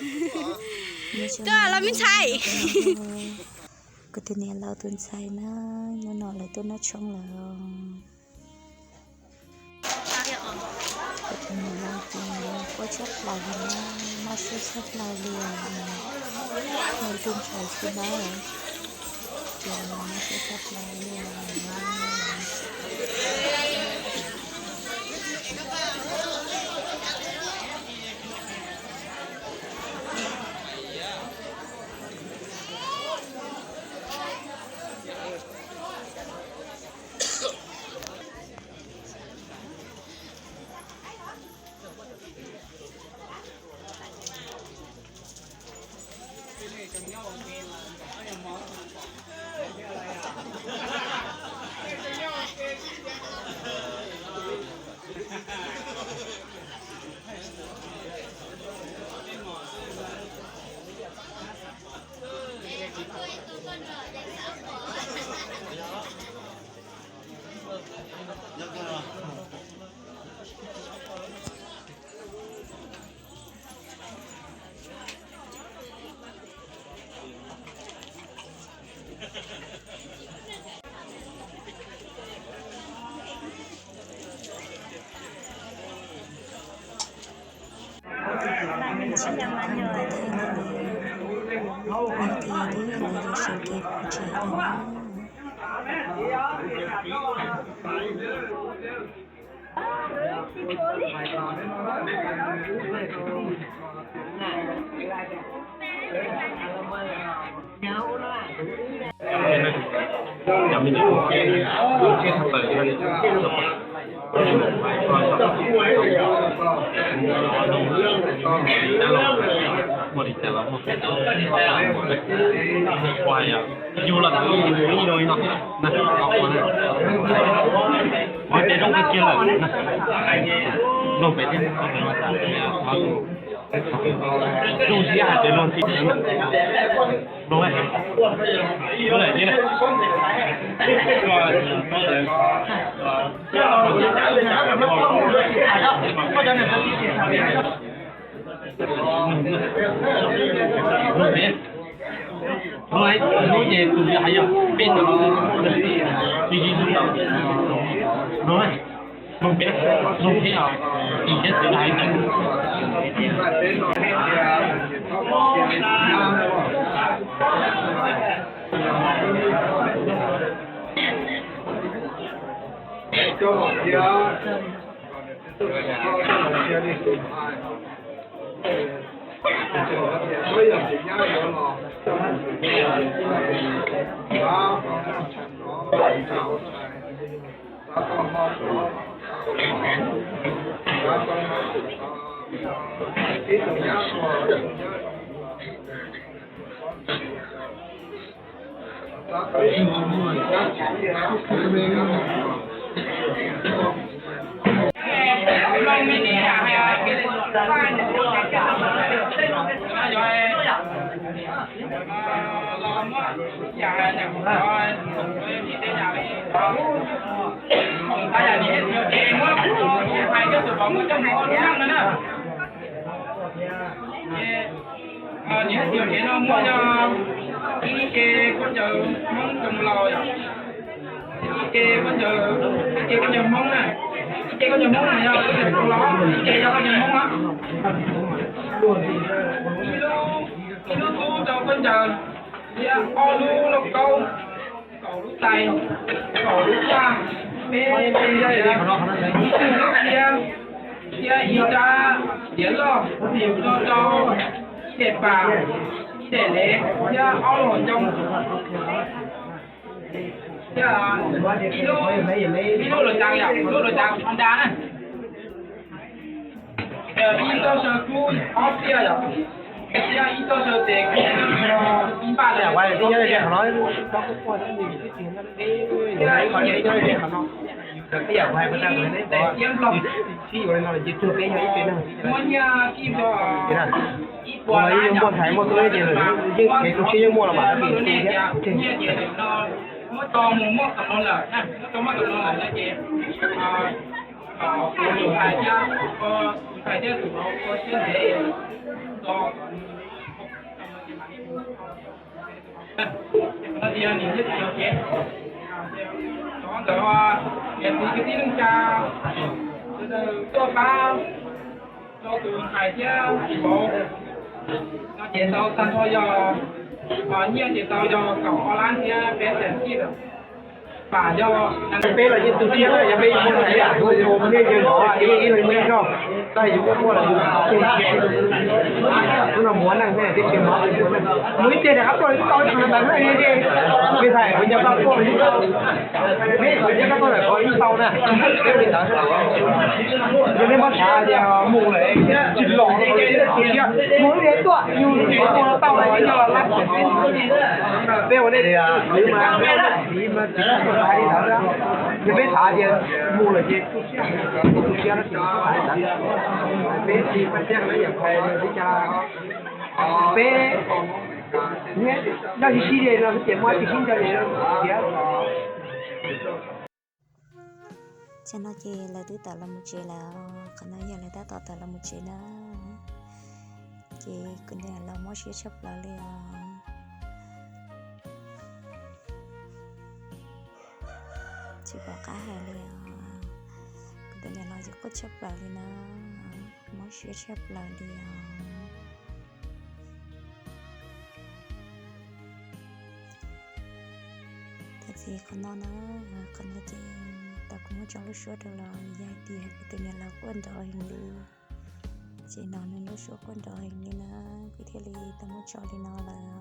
Tuaj los me ntxhais. Kuv tus niam laus tus ntxhais na, hnub no lawv tuaj noj tshoob lawm. Kuv tus niam laus ces quaj tshaj plaws li na, mob siab tshaj plaws li os. Nws tus ntxhais xwb na, ces mob siab tshaj plaws li os. Ua li cas los muaj pem ua yog yug los mus ib no ib no na, ua ces zoo kawg kiag lawm na. Luag pem thiab, luag siab hais tias luag ntxim na. Luag lawm, luag lawm na. Hnub ces tus yog hais yog peb tau, tus yog tus tau. Hnub, hnub peb, hnub peb os, tus yog tus hais ntawd. Niam hais tias kev no muaj yog ib ce khaub ncaws Hmoob zoo laus, ib ce khaub ncaws, ib ce khaub ncaws Hmoob na, ib ce khaub ncaws Hmoob no yog khaub ncaws zoo laus, ib ce yog khaub ncaws Hmoob na. Ib lub tub rau khaub ncaws, thiab ob lub lauj kaub, kaum lub tais, kaum lub txaj, peb, ib lub tiab, thiab ib rab tiav loj, ib lub rau, ib daim pam, ib daim lev, thiab ob lub hauv ncoo. Thiab ib lub, ib lub los cas yom, lub los cas Honda na. Ib txoj saw kub ob tiaj yom, thiab ib txoj saw tes kub ib npaj, thiab ib nyiam tiab nplog, muaj nyiaj kib nplog, ib puas lab, muaj kev tu siab yeej muaj los mas, nyiaj tias muab tso mus muaj kam no lawm, muab tso muaj kam no lawm no ces, kuv tus ntxhais thiab, tus ntxhais thiab tus vauv ua siab ntev. Ntawd yog niam thiab txiv cov kev, cov ntawd yog txiv kwv tij neej tsa, sawv daws tuaj pab rau tus ntxhais thiab txiv vauv no ces tau tag nrho yog, nyiaj ces tau yog kaum ob lab thiab peb xees kib lawm. Pam yog peb los yeej tu siab, yog peb yeej muaj siab, nej yog ib leeg muaj ib zaug, tab yus muaj muaj los yus hnub no muaj neej thiab, tib si muaj ib teg rov qab tuaj tau ib tug ntawd, nej hais kuv nco koj tuaj ib tau, nej kuv nco koj tuaj lawm ko ib tau na, peb li ntawd. Yog nej muab xav tias mus lawm tsis los, mus li tuaj yus mus tau los yog lab, peb ua nej txiv mas, peb ua nej txiv mas tsis txhob xav li ntawd. Yog peb xav tias mus lawm ces tu siab, tu siab no tsis txhob xav li ntawd. Peb tsis faj tiag no yam phais no tib cas, peb nyob sib sib li no ces muaj tsis sib nco li no thiab. Tam no ces lawv twb tawm los mus tsev lawm, qhov no yog lawv tab tom tawm los mus tsev na. Ces kuv niam laus mob siab tshaj plaws li os, tsis pom qab hais li os. Kuv tus niam laus ces quaj tshaj plaws li na, mob siab tshaj plaws li os. Thov txim qhov no na, qhov no ces tau kuv muab tso lub suab rau los yog hais tias kuv tus niam laus quaj nrov heev li, ces no nws lub suab quaj nrov heev li na, kuv thiaj li tau muab tso li no lawm.